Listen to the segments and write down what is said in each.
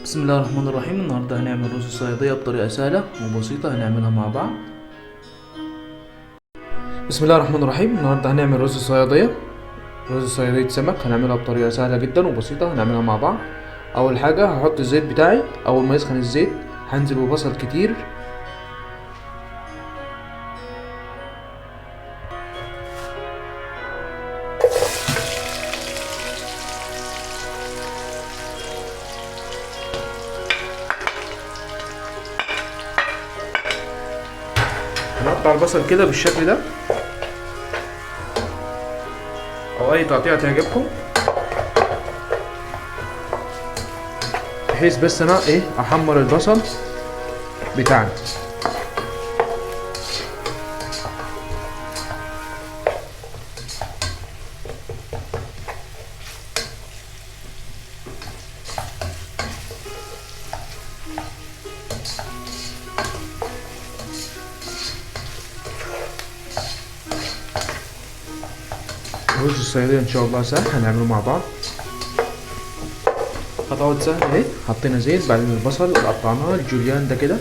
بسم الله الرحمن الرحيم. النهارده هنعمل رز صياديه بطريقة سهلة وبسيطة، هنعملها مع بعض. بسم الله الرحمن الرحيم. النهارده هنعمل رز صياديه، رز صياديه سمك، هنعملها بطريقة سهلة جدا وبسيطة، هنعملها مع بعض. اول حاجة هحط الزيت بتاعي، اول ما يسخن الزيت هنزل ببصل كتير. هنقطع البصل كده بالشكل ده او اي تقطيعه تعجبكم، بحيث بس انا احمر البصل بتاعنا. رز الصيادية ان شاء الله سهل، هنعمله مع بعض. خطوات سهلة اهي. حطينا زيت، بعدين البصل اللي قطعناه الجوليان ده كده،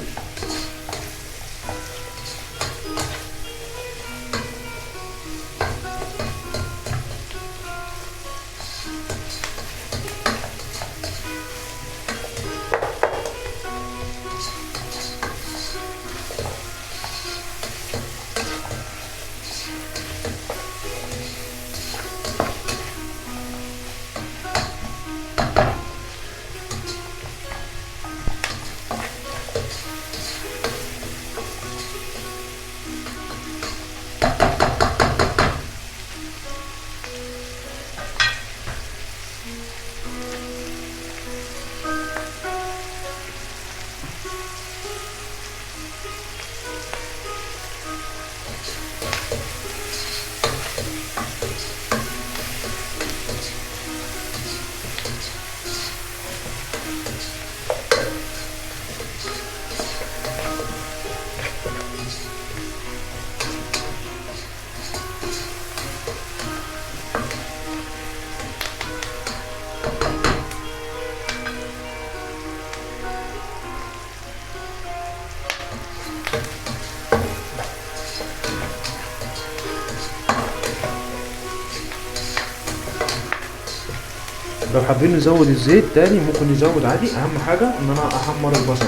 لو حابين نزود الزيت تاني ممكن نزود عادي، اهم حاجة ان انا احمر البصل.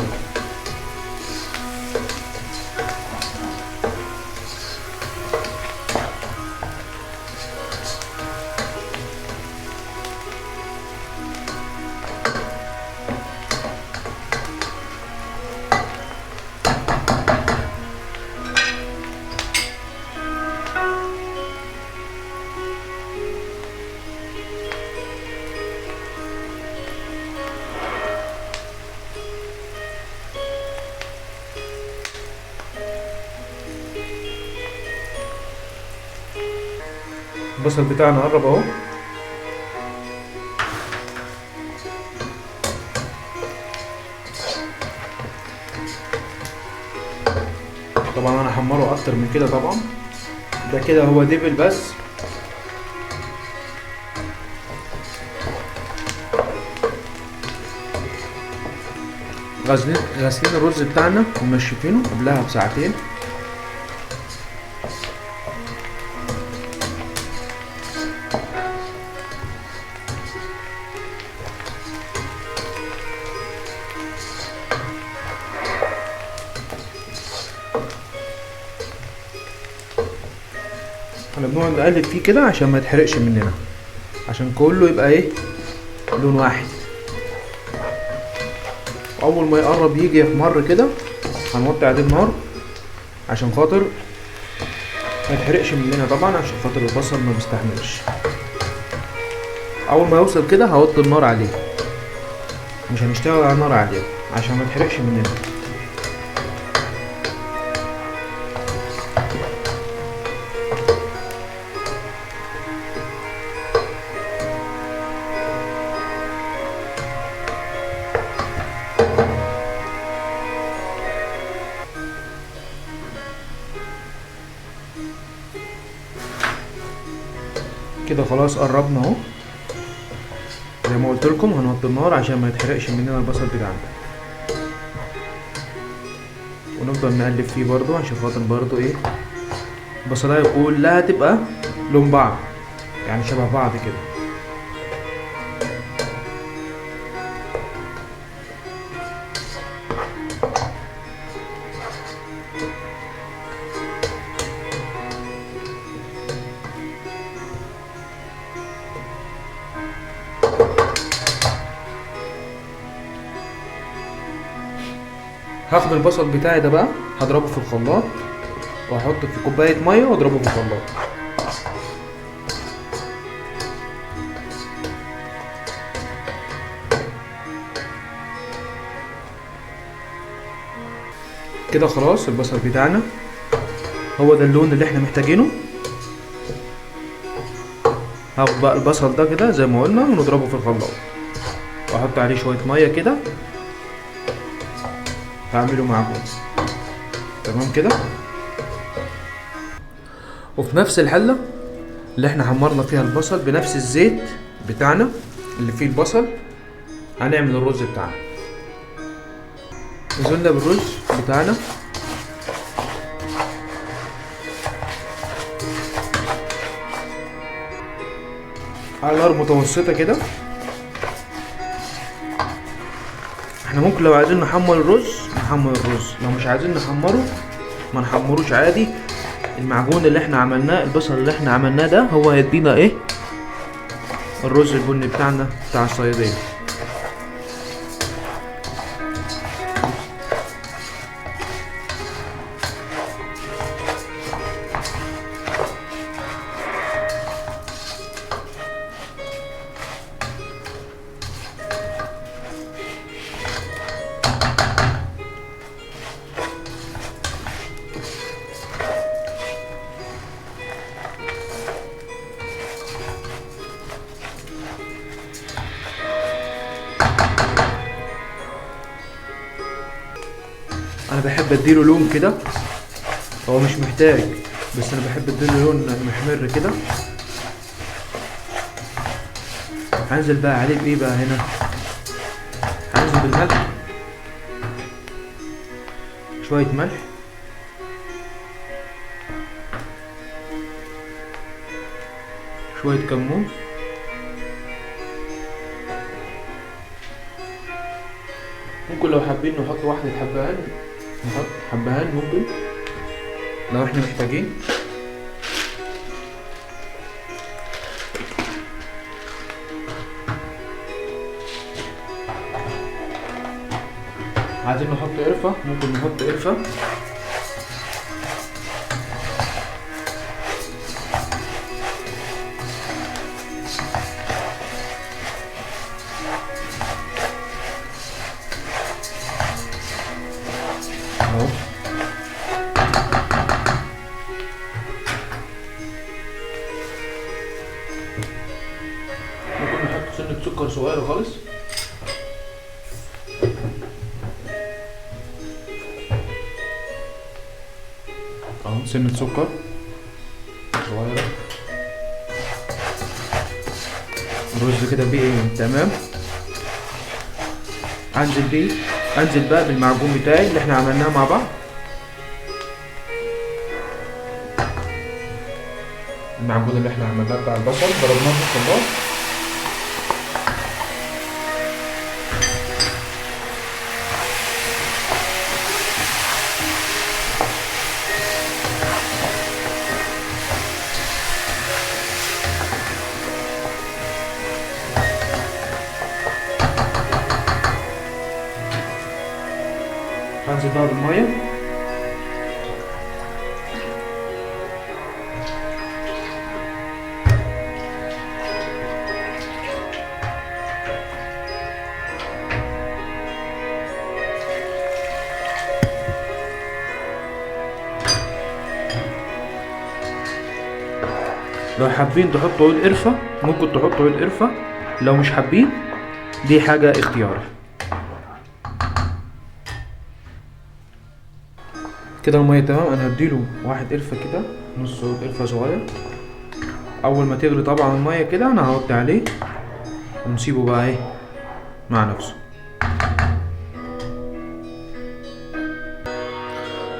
البصل بتاعنا قرب اهو. طبعا انا هحمره اكتر من كده، طبعا ده كده هو دبل بس. غاسلين الرز بتاعنا ومنشفينه قبلها بساعتين. احنا بنقعد نقلب فيه كده عشان ما يتحرقش مننا، عشان كله يبقى لون واحد. اول ما يقرب يجي يحمر كده هنوطي عليه النار عشان خاطر ما يتحرقش مننا، طبعا عشان خاطر البصل ما بيستحملش. اول ما يوصل كده هوطي النار عليه، مش هنشتغل على نار عالية عشان ما يتحرقش مننا. كده خلاص قربنا اهو، زي زي ما قلت لكم هنوطي النار عشان ما يتحرقش مننا البصل بتاعنا، ونفضل نقلب فيه برضو عشان خاطر برضو ايه البصلايه كلها تبقى لون بعض، يعني شبه بعض كده. هاخد البصل بتاعي ده بقى هضربه في الخلاط، واحط في كوباية مية واضربه في الخلاط. كده خلاص البصل بتاعنا هو ده اللون اللي احنا محتاجينه. هاخد بقى البصل ده كده زي ما قلنا ونضربه في الخلاط، واحط عليه شوية مية كده هعمله معجون. تمام كده. وفي نفس الحلة اللي احنا حمرنا فيها البصل بنفس الزيت بتاعنا اللي فيه البصل هنعمل الرز بتاعنا. نزلنا بالرز بتاعنا، على نار متوسطة كده. احنا ممكن لو عايزين نحمر الرز نحمر الرز، لو مش عايزين نحمره ما نحمروش عادي. المعجون اللي احنا عملناه، البصل اللي احنا عملناه ده هو هيدينا ايه الرز البني بتاعنا بتاع الصيادية. انا بحب اديله لون كده، هو مش محتاج بس انا بحب اديله لون محمر كده. هنزل بقى عليه بايه بقى هنا؟ هنزل بالملح، شوية ملح، شوية كمون، ممكن لو حابين نحط واحدة حبهان نحط حبهان، ممكن لو احنا محتاجين. عايزين نحط قرفة، ممكن نحط قرفة. اهو ممكن نحط سنة سكر صغيرة خالص. اهو سنة سكر صغيرة. الرز كده بيه تمام. انزل بيه، انزل بقى بالمعجون بتاعي اللي احنا عملناه مع بعض. المعجون اللي احنا عملناه بتاع البصل ضربناه في الخلاط. هنزل بقى بالمية. لو حابين تحطوا عود قرفة ممكن تحطوا عود قرفة، لو مش حابين دي حاجة اختياري. كده المية تمام. انا هديله واحد قرفة كده، نص عود قرفة صغير. اول ما تغلي طبعا المية كده انا هوطي عليه ونسيبه بقى ايه مع نفسه.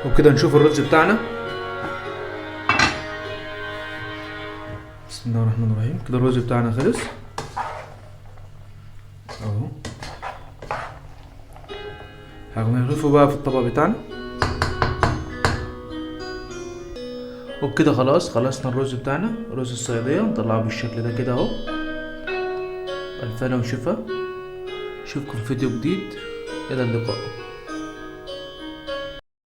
وبكده نشوف الرز بتاعنا. بسم الله الرحمن الرحيم. كده الرز بتاعنا خلص اهو. هنغرفه بقى في الطبق بتاعنا. وبكده خلاص خلصنا الرز بتاعنا، رز الصيادية. نطلعه بالشكل ده كده اهو. ألف هنا وشفا. اشوفكم في فيديو جديد. إلى اللقاء.